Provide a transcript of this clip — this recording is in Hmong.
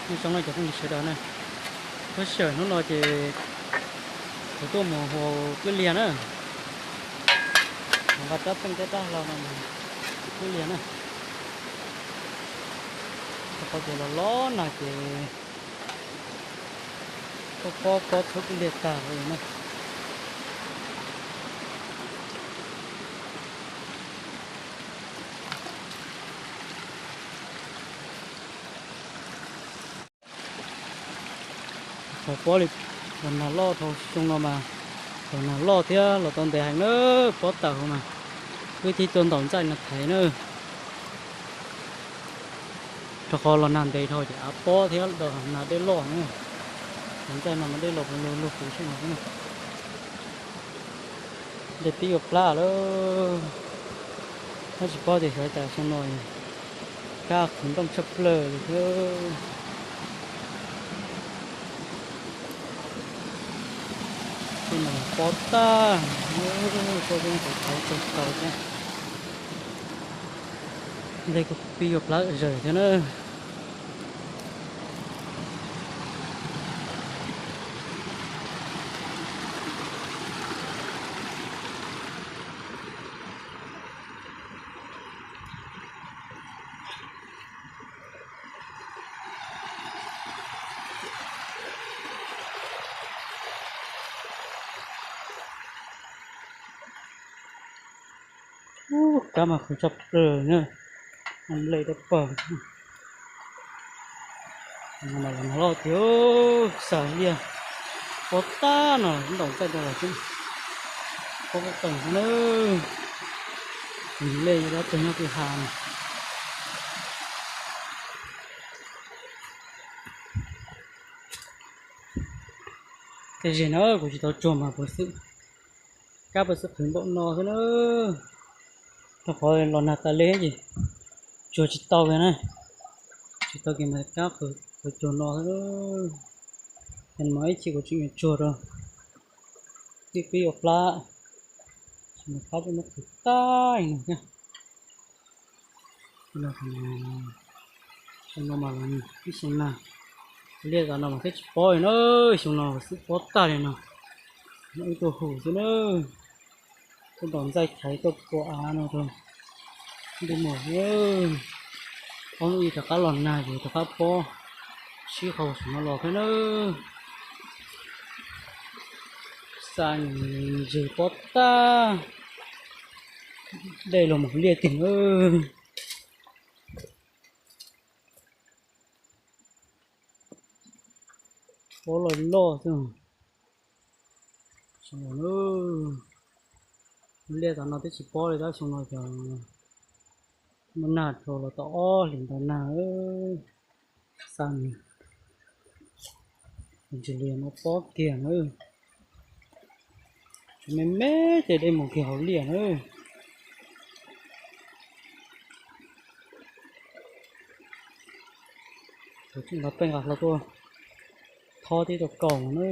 Nyob zoo no cov phooj ywg sawv daws na, peb sawm hnub no ces kuv tuaj mus hauv kwj liag na, mus nqa rab peej thiab rab hlau no mus kwj liag na. Rau qhov tias los los nag ces pob pob pob txhub kwj liag tag li na. Thaum pob li los nag loj thaum xyoo no mas, los nag loj thiab los tau ntev heev na, pob tawm hauv mas wb thiaj tuaj ntaus ntxaij no thaiv na. Rau qhov los nag ntev dhau ces av pob thiab nag dej loj na. Ntaus ntxaij no mas dej los lug lug kuv sab no xwb na. Dej pib ua plab lawm. Tab tsis paub tias xyov cas xyoo no kab qhwv nplooj tshaj plaws li thiab. Tej no pob tag, pob tag tau tau thiab. Dej kuj pib yuav plab zawm thiab na. Ub, kab mas qhwv tshaj plaws na, nplej dawb paug. Los nag loj tiag, xav liaj pob tag no ntaus ntxaij rau los xwb, pob qeej qeej xwb na. Nplej dawb paug nyob kwj ha no. Tej zem no kuv tsis tau tsuag mas puas xwb, kab puas xwb qhwv npaum no xwb na. Rau qhov los nag tas li ces tsuag tsis tau kiag na, tsis tau kiag mas kab qhwv cuag no xwb. Ces mas ib chim kuv tseem yuav tsuag rau, twb pib ua plab, tsis mas kab twb muab qhwv tag no thiab. Xyoo no mas ib xyoo nag, liaj tas no mas thiaj tsis pob li na, xyoo no xwb pob tag li no. Nyob ib tuaj hum xwb na, tuaj ntaus ntxaij thaiv tuaj pua av no rau ntuj mus. Ob hnub ib rov qab los nag ces rov qab pob sib hau saum no los thiab na. Xa ntsws pob tag, dej los mus liaj tiag na. Pob loj loj xwb. Liaj tas no twb tsis pob li tab xyoo no cov muaj nag rau los tau ob hlis ntau nag. Xa ntsws li no pob kiag na. Tsuas me me ces dej mus kiag hauv liaj na. Thaum tseem nqa pej nqa hlau tuaj thob tib tau kaus na.